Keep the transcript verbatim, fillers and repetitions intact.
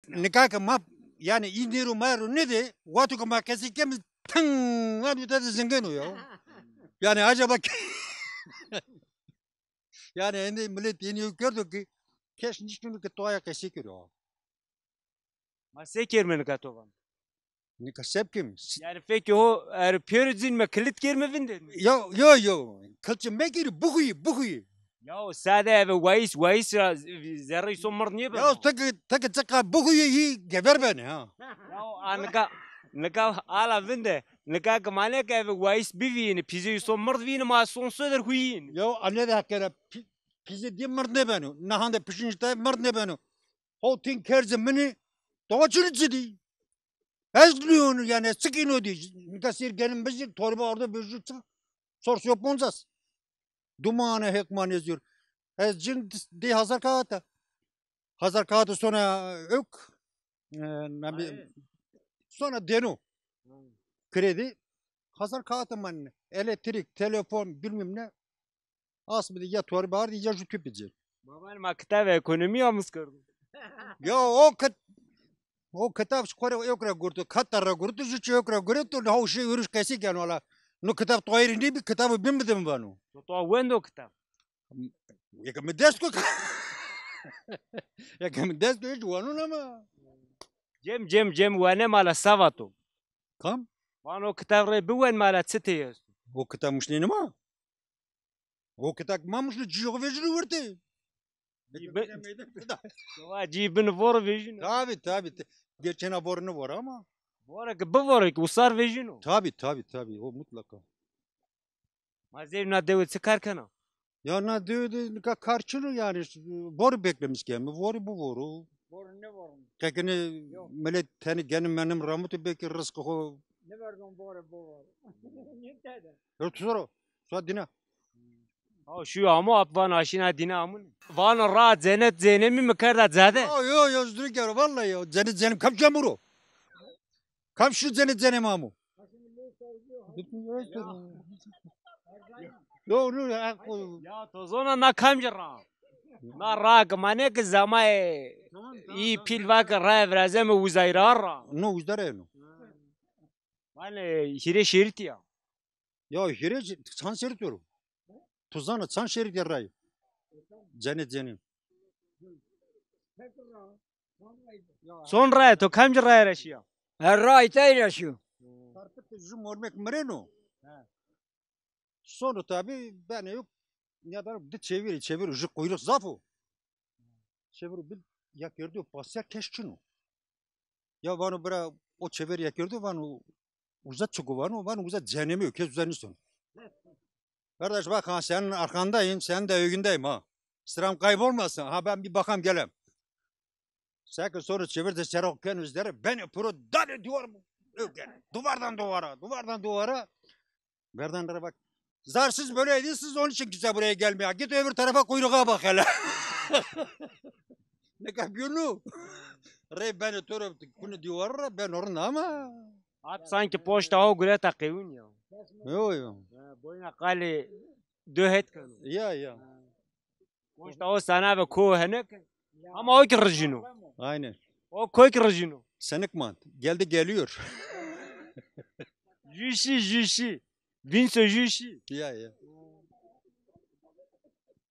Nika ke ma, yanî, î nêro ma ro nêdê, wexto ke ma qesey keme, teng, ma nute de zingeno ya. Yanî, acaba ke-, yanî, endî milet yenî yew kerdo ke kes nişkeno ke to aye qesey kero. Ma se kerme nika to vano? Nika se bikeme? Yanî fekê ho, er pêro cinîme, kilit kerme vinde? Yo, yo, yo. Kilitçe mekerî, bixuyî, bixuyî. Ya o sade eve wayis, wayis ra zerrê îson mird nêbeno. Ya teke, teke çiqa bixuyî, hî gever benê ha. Ya o a nika, nika ala vinde. Nika ke ma nêke eve wayis bivîyêne, pîzê îson mird vîyêne, ma son sodir huyîyêne. Ya anê de heqere pî-, pîzê dî mird nêbeno. Nihan de pişinc tay mird nêbeno. Hotîn kerzê minî, to çinî ci dî? Ez nîyonu, yanî ez çik îno dî? Nika sêr genim bizî, torba ardo bejû çik? Sor sî û poncas. Dumane hek ma nêzîyor. Ez cin dê hazar kağıta. Hazar kağıta sona ök, e, nami, sona dêno. Kredi. Hazar kağıta man. Elektrik, telefon, bilmem ne. Asmî de ya torba ardî ya jû tûpî ci. Baban ma kitabê ekonomî amûz kerdo. Ya o kit-, o kitab şi xo rê ewk ra gurto, kata ra gurto, jû çi ewk ra gurto, ha o şey ûrûş qesî keno ala. No kitab to ayrî nêbî, kitabı bin bidim vano. To, to wendo kitab? Eke mi dest ko. Eke mi dest ko hiç wano ama. Cem, cem, cem wene mala savato. Kam? Vano kitab rê biwen mala çi tê esto. O kitab muşnê nima? O kitab ma muşnê cîyo vejîno wirtê. Cî bi-, wa cî bin voro vejîno. Tabi, tabi. Te-, gerçena voro nivora ama. Vore ki bivore ki usar vejîno. Tabi, tabi, tabi. O mutlaka. Ma zey na dewe çi kar kena? Ya na dewe de nika kar çin o yanî. Vori beklemiş keme. Vori bivoro. Vori nivoro. Kekine millet teni genim menim ramutu belki rızkı ho. Niverdon vori bivoro. Nitede. Yo tu soro. Suat dina. Ha şu amo ap van aşina dina amun. Van ra cennet cenemi mi kerda cade. Yo, yo, yo, zduri gero vallahi ya. Cennet cenem kam camuro. Kam şu cennet cenem amo. Yo, yo, yo. Ya to zona na kamci ra? Na ra ki mane ki zamay î pîl va ki ra virazeme uzay ra ra. No uzay ra no. Vane hîrê şerîtî ya. Ya hîrê çi-, çand şerît oro? Tu zana çand şerîtî ra yo? Cenê cenê. Son raye, to kamci raye ra şîya? Her raye tay ra şîyo. Tarpit ju mormek mireno. He. Sono tabi benê yo, nîyadarê di çevirî, çeviro ju kuyruk zaf o. Çeviro bil ya kerdo pasya kes çin o. Ya vano bira o çever ya kerdo vano uza çik o vano, vano uza cehenneme yo, kes uza nîsono. Kardeş bak ha senin arkandayım, senin de övgündeyim ha. Sıram kaybolmasın ha, ben bir bakam gelem. Seke sonra çevirdi sero keno üzere, ben puro dale duvar mı? Öyle. Duvardan duvara, duvardan duvara. Verdan bak. Zarsız böyleydi, siz onun için kimse buraya gelmiyor. Git öbür tarafa kuyruğa bak hele. Ne yapıyor nu? Rey ben oturup bunu diyor, ben orada ama. Abi sanki poşta o gureta qewin ya. Yo yo. Ha, boyuna qali döhet kano. Ya ya. Poşta o sana ve ko henek. Ama o ki rıcino. Aynen. O ko ki rıcino. Senik mant. Geldi geliyor. Jüşi, jüşi. Vinso jüşi. Ya ya.